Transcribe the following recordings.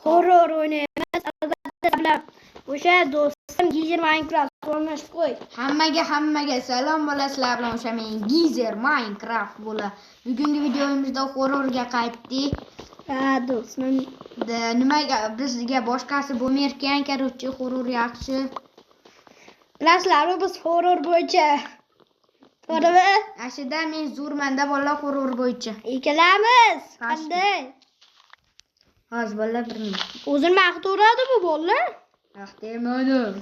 Horror o'ynaymiz. Albatta bilan o'sha do'stim Gizer Minecraft o'ynashib qo'y. Hammaga salom bola, sizlar bilan o'sha men Gizer Minecraft bola. Bugungi videomizda horrorga qaytdik. Ha do'stim. Nimaga bizga boshqasi bo'lmayotgan, короче, horror yaxshi. Bilasizlar, biz horror bo'yicha. To'g'rimi? Ashida men zo'rmanda bola horror bo'yicha. Ikkalamiz. Qanday? Hozir bola bir minut. O'zini maqtaveradi bu bola. Maqtaymadim.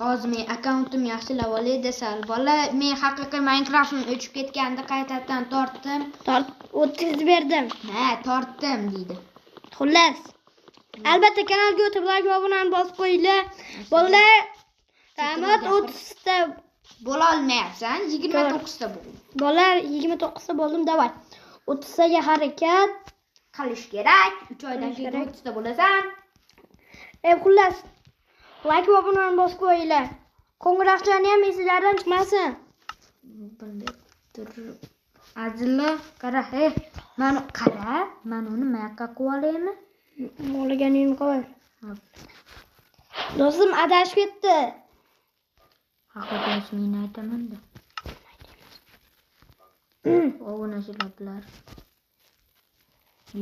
Hozir men akkauntim yaxshilab olay desal. Bola men haqiqiy Minecraft'im o'chib ketganda qaytadan tortdim. Tort o'tkazib berdim. Ha, tortdim deydi. Xullas. Albatta kanalga o'tib like va obunani bosib qo'yinglar. Bolalar, rahmat 30 ta bo'la olmayapsan, 29 ta bo'l. Bolalar 29 ta bo'ldim, davay. 30 taga harakat qilish kerak. 3 oydan keyin 30 ta bo'lasan. Xullas, like va obunani bosib qo'yinglar. Qo'ng'iroqchani ham esingizdan chiqmasin. Bunday turib. Azilla, qara, hey, mana qara, men uni mayoqqa qo'yib olaymi? Olganingni qo'y. Do'stim adashib ketdi. Haqiqat men aytaman-da. Obunachilar bilar.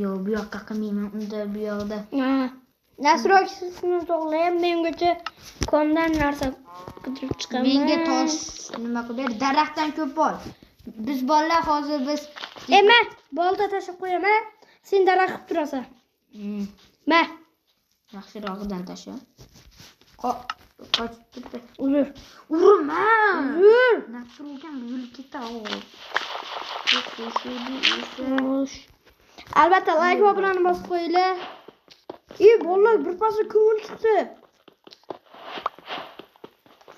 Yo'q, bu yoqqa qilmayman, unda bu yoqda. Ha. Nasrok sizni to'g'layam, men ungacha kondan narsa qidirib chiqaman. Menga tosh nima qilib ber, daraxtdan ko'p ol. Biz bolalar hozir biz Ma, bolta tashlab qo'yaman, sen daraxt qilib turasan. Ma. Yaxshirog'idan tasha. Qochib ketdi. Uzr. Urma. Uzr. Nasrulgan buzilib ketdi. Albatta like va obunani bosib qo'yinglar. Bolalar bir pasda ko'ngil chiqdi.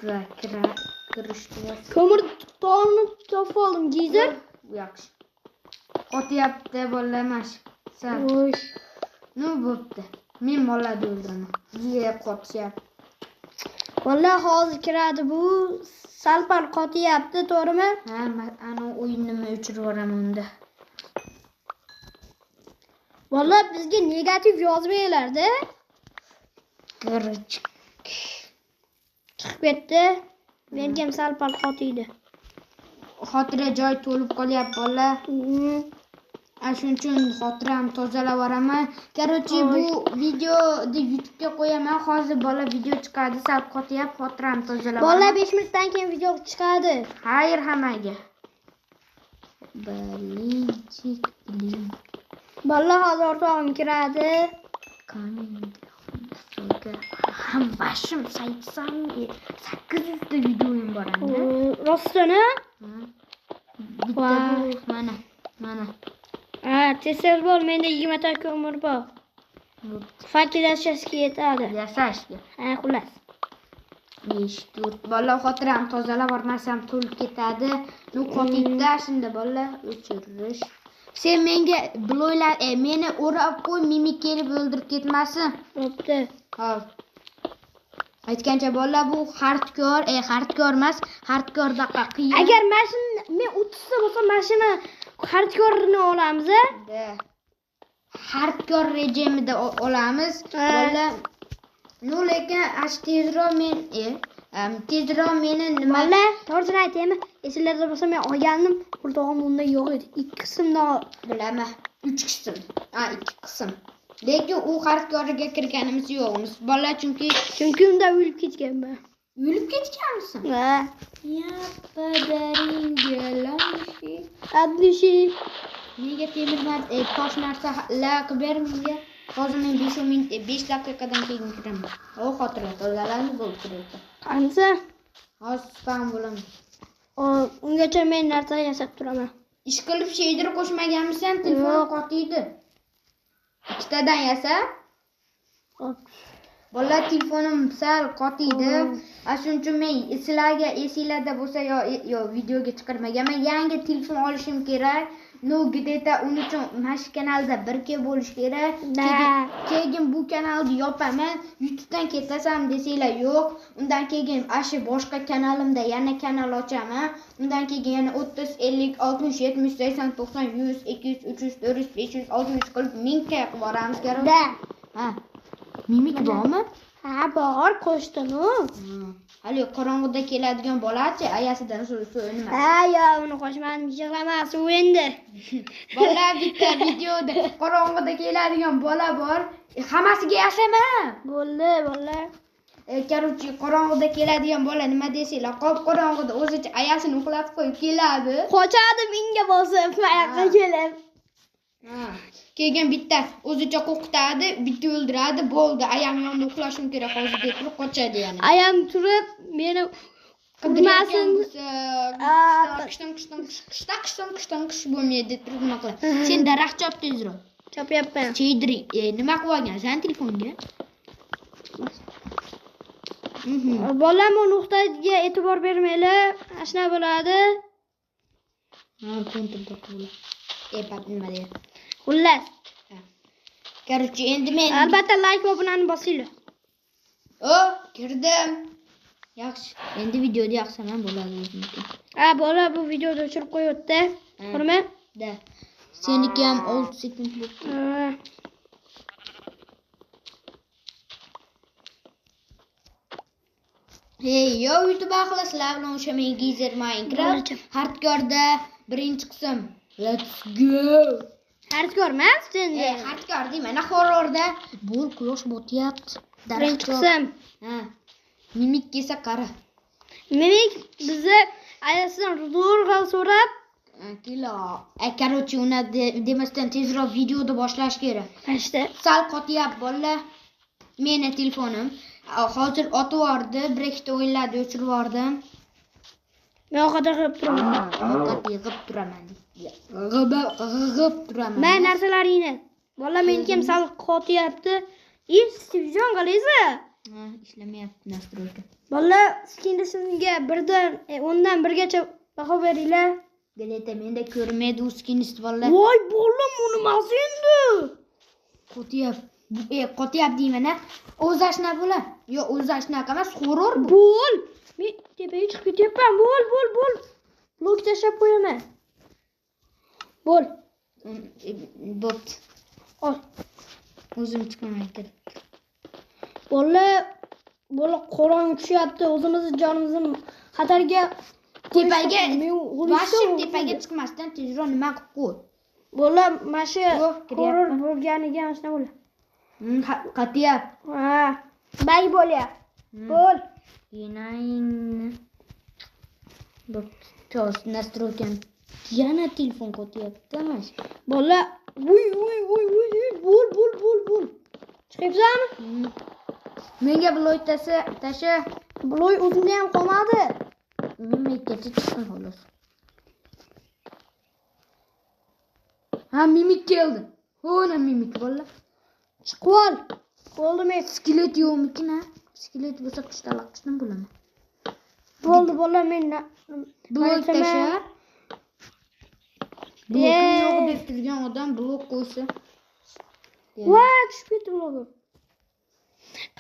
Va kirishdi. Ko'mir tog'ini topib oldim, Gizer. Yaxshi. Qotyapti bolalar mash. Sal. Nu bo'pti. Men mollarni o'ldiraman. Yeb qotyapti. Bolalar hozir kiradi bu. Sal-pal qotyapti, to'g'rimi? Ha, ana o'yinni o'chirib yuboraman unda. Bolalar bizga negativ yozmanglar-da. Girch. Chiqib ketdi. Menga ham sal-pal qotiydi. Xotira joy to'lib qolyapti bolalar. Shuning uchun xotiram tozalab boraman. Короче, bu videoni YouTube'ga qo'yaman. Hozir bola video chiqadi, sal qotyapti, xotiram tozalab. Bolalar 5 minutdan keyin video chiqadi. Xayr hammaga. Bilinchik, bilin. Bolalar hozir o'rtog'im kiradi. Ham bashim 800 ta videoyim bor endi. Rostini? Bitta bu mana, mana. Ha, tez-tez bo'l, menda 20 ta ko'mir bor. Fakel yasashga yetadi. Yasashga. Ha, xullas. 5 4 bolalar xotiram tozalab bormasam to'lib ketadi. Nu qotibda shunda bolalar o'chirish. Sen menga bloylar, meni o'rab qo'y, mimik kelib o'ldirib ketmasin. Bo'pti. Hop. Aytgancha bolalar bu hardcore, hardcore emas, hardcoredaqa qiyin. Agar mashina men 30 ta bo'lsa mashina hardcore'ni olamiz, a? Da. Hardcore rejimida olamiz. Bolalar, nu lekin ash tezroq men tezroq meni nima Bolalar, to'g'risini aytaymi? Esinglarda bo'lsa men olgandim, o'rtog'im unda yo'q edi. 2 qismdan bilaman. 3 qism. Ha, 2 qism. Lekin u hardcore'ga kirganimiz yo'qmiz. Bolalar chunki unda o'lib ketganman. O'lib ketganmisan? Ha. Ya padaringa Adlishi. Menga temir tosh narsa la qilib ber menga. Hozir men 5 minut 5 daqiqadan keyin kiraman. O xotira tozalanib bo'lib turibdi. Qancha? Hozir spam bo'laman. Ungacha men narsa yasab turaman. Ish qilib sheydir qo'shmaganmisan, telefon qotiydi. Ikkitadan yasa. Bolalar telefonim sal qotiydi. Shuning uchun men sizlarga esinglarda bo'lsa yo videoga chiqarmaganman. Yangi telefon olishim kerak. Ну, где-то uning uchun mana shu kanalda 1K bo'lish kerak. Keyin bu kanalni yopaman, YouTube'dan ketasan desanglar yo'q. Undan keyin ashu boshqa kanalimda yana kanal ochaman. Undan keyin yana 30, 50, 60, 70, 80, 90, 100, 200, 300, 400, 500, 600 qilib 1000 ga qilib boramiz. Ha. Mimik bormi? Ha, bor, qo'shdim-u. Hali qorong'uda keladigan bolachi, ayasidan shu nima? Ha, yo, uni qo'shmadim, yig'lamas u endi. Bola bitta videoda qorong'uda keladigan bola bor. Hammasiga yashama. Bo'ldi, bola. Короче, qorong'uda keladigan bola nima desanglar, qop qorong'uda o'zicha ayasini uxlatib qo'yib keladi. Qochadi menga bosib, oyoqqa kelib. Ha. Keyin bitta o'zicha qo'rqitadi, bitta o'ldiradi, bo'ldi. Ayam yonida uxlashim kerak hozir deb turib qochadi yana. Ayam turib meni urmasin. Qishdan bo'lmaydi deb turib nima qiladi. Sen daraxt chop tezroq. Chopyapman. Cheydir, nima qilib olgansan telefonga? Bolam u nuqtaga e'tibor bermanglar, ashna bo'ladi. Ha, kontrda qiladi. Pat nima deydi? Xullas. Короче, endi men albatta like va obunani bosinglar. O, kirdim. Yaxshi. Endi videoda yoqsam ham bo'ladi o'zimniki. Ha, bola bu videoni o'chirib qo'yibdi. Ko'rma? Da. Seniki ham 6 sekund bo'ldi. Hey, yo YouTube ahli, sizlar bilan o'sha men Geezer Minecraft Hardcore'da birinchi qism. Let's go. Hardcore emas endi. Hardcore deyman, horrorda. Bo'l, quyosh botyapti. Birinchi qism. Ha. Mimik kelsa qara. Mimik bizni ayasidan zo'rg'a so'rab kilo. Короче, uni demasdan tezroq videoni boshlash kerak. İşte. Sal qotyapti bolalar. Meni telefonim hozir otib yubordi, bir ikkita o'yinlarni o'chirib yubordim. Men ovqat yig'ib turaman. Ovqat yig'ib turaman. Yig'ib turaman. Men narsalaringni. Bola meniki ham sal qotyapti. Steve qalaysiz? Ha, ishlamayapti настройка. Bola skinnisimga birdan 10dan 1gacha baho beringlar. Galeta menda ko'rmaydi u skinist bolalar. Voy bolam, uni nimasi endi? Qotyapti. Qotyapti deyman-a. O'zi ashna bo'la. Yo'q, o'zi ashnaqa emas, horror bu. Bo'l. Men tepaga chiqib ketyapman. Bo'l, bo'l, bo'l. Blok tashlab qo'yaman. Bo'l. Bo'pti. Ol. O'zim chiqaman kirib. Bola, bola qorong'i tushyapti. O'zimizni jonimizni xatarga tepaga, boshim tepaga chiqmasdan tezroq nima qilib qo'y. Bola, mana shu horror bo'lganiga ashna bo'la. Qatyapti. Ha, bay bo'lyapti. Bo'l. Yenayingni. Bo'pti. To'g'ri, настройкani. Yana telefon qotyapti emas. Bola, uy uy uy uy, bo'l bo'l bo'l bo'l. Chiqyapsanmi? Menga bloy tasha. Bloy o'zimda ham qolmadi. Mimikkacha chiqdim xolos. Ha, mimik keldi. Hona mimik bola. Chiqib ol. Bo'ldi men. Skelet yo'qmikin ha? Skelet bo'lsa qishtaloq qishdan bo'laman. Bo'ldi bola, men blok tasha. Blokim yo'q deb turgan odam blok qo'ysa. Voy, tushib ketdi blogim.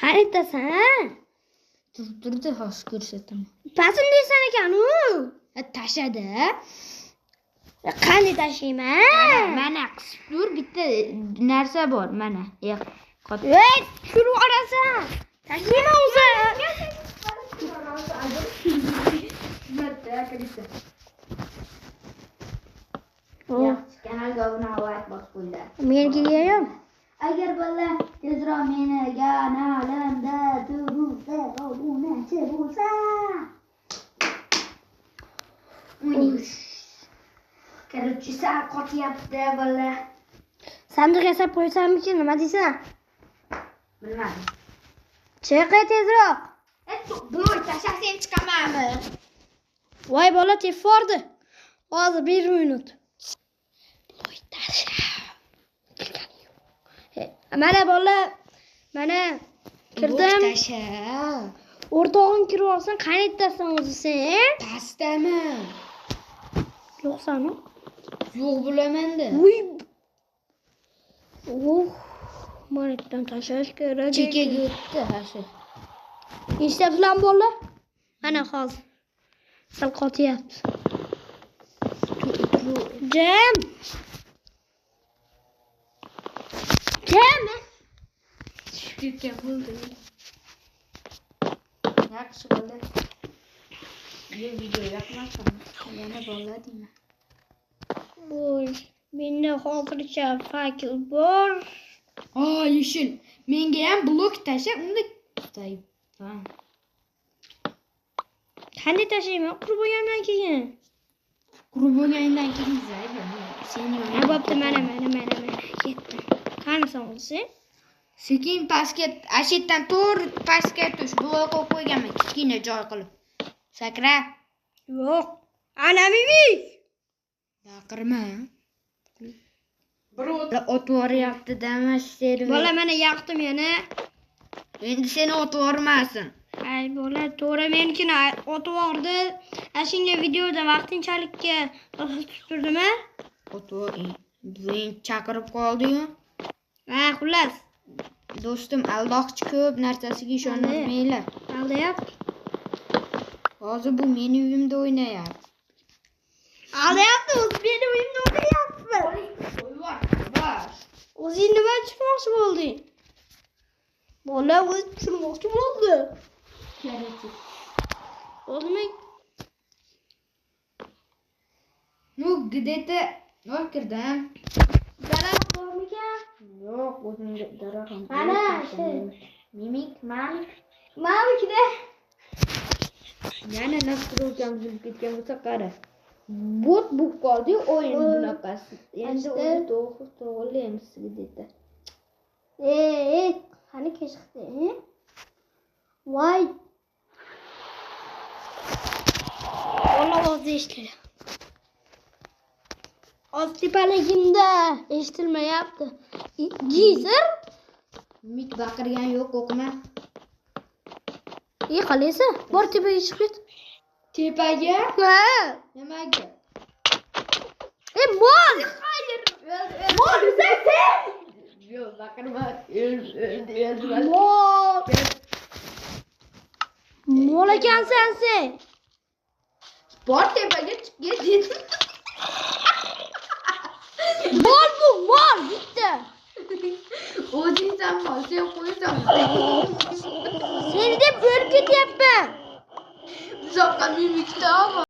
Qayerdasan? Turib turdi, hozir ko'rsataman. Pasim deysan ekan u. Tashadi. Qanday tashlayman? Mana qisib tur, bitta narsa bor, mana. Yo'q. Ey, tushirib yuborasan. Tashlayman o'zi. Kanalga obuna like bosib qo'yinglar. Menikiga ham. Agar bola tezroq meni kanalimda turibdi, obunachi bo'lsa. Короче, sal qotyapti bola. Sandiq yasab qo'ysammikin, nima deysan? Bilmadim. Chiq tezroq. Bloy tashlasang chiqamanmi? Voy bola, tefordi. Hozir 1 minut. Bloy tasha. Mana bola, mana kirdim. Tasha. O'rtog'ing kirib olsin, qaniytasan o'zi sen? Pastami? Yo'qsan-u? Yo'q bo'laman-da. Uy. Oh, mana tashlash kerak. Chekkaga o'tdi, ha shu. Nechta bilan bola? Mana hozir. Sal qotyapti. Jim. Jim. Ketgan bo'ldi. Yaxshi bo'ldi. Yo video yoqmasin. Yana bolalar deyman. Voy, menda hozircha факел bor. Aa, yeshil. Menga ham blok tasha, unda ha. Qanday tashlayman? Qurib bo'lgandan keyin. Qurib bo'lgandan keyin zayba. Seni Ha, bo'pti, mana mana mana mana ketdim. Qanisan o'zi? Sekin pastga, ashetdan to'g'ri pastga tush. Blok qo'yib qo'yganman, kichkina joy qilib. Sakra. Yo'q. Ana mimik. Baqirma. Ot yuboryapti dama server. Bola mana yoqdim yana. Endi seni otib yubormasin. Ay bola, to'g'ri menikini otib yubordi. Shunga videoda vaqtinchalikka to'xtatib turdimi? Otib buving chaqirib qoldi-yu. Ha, xullas. Do'stim, aldoqchi ko'p narsasiga ishonmanglar. Aldayapti. Hozir bu meni uyimda o'ynayapti. Aldayapti, o'zi meni uyimda o'ynayapti. O'zing nima tushmoqchi bo'lding? Bola o'zi tushirmoqchi bo'ldi. Bo'ldimi? Ну, где-то voy kirdim. Daraxt bormikan? Yo'q, o'zimga daraxt. Mana shu. Mimik, mamik. Mamikda. Yana настройка m buzilib ketgan bo'lsa qara. Bot bo'lib qoldi o'yin bunaqasi. Endi uni to'g'ri to'g'rilaymiz где-то. Ey, qani kechikdi? Voy. Bola ovozi eshitiladi. Oz tepaligimda eshitilmayapti. Geyzer? Mimik baqirgan yo'q, qo'rqma. Ey, qalaysan? Bor tepaga chiqib ket. Tepaga? Ha. Nimaga? Ey, mol! Mol, sen sen! Yo'q, baqirma. O'ldi, o'ldi. Mol! Mol ekansan sen. Bor tepaga chiqib ket dedim. Mol bu, mol bitta. O'zingsan mol, sen qo'ysan. Seni deb o'lib ketyapman. Buzoqqa mimikda.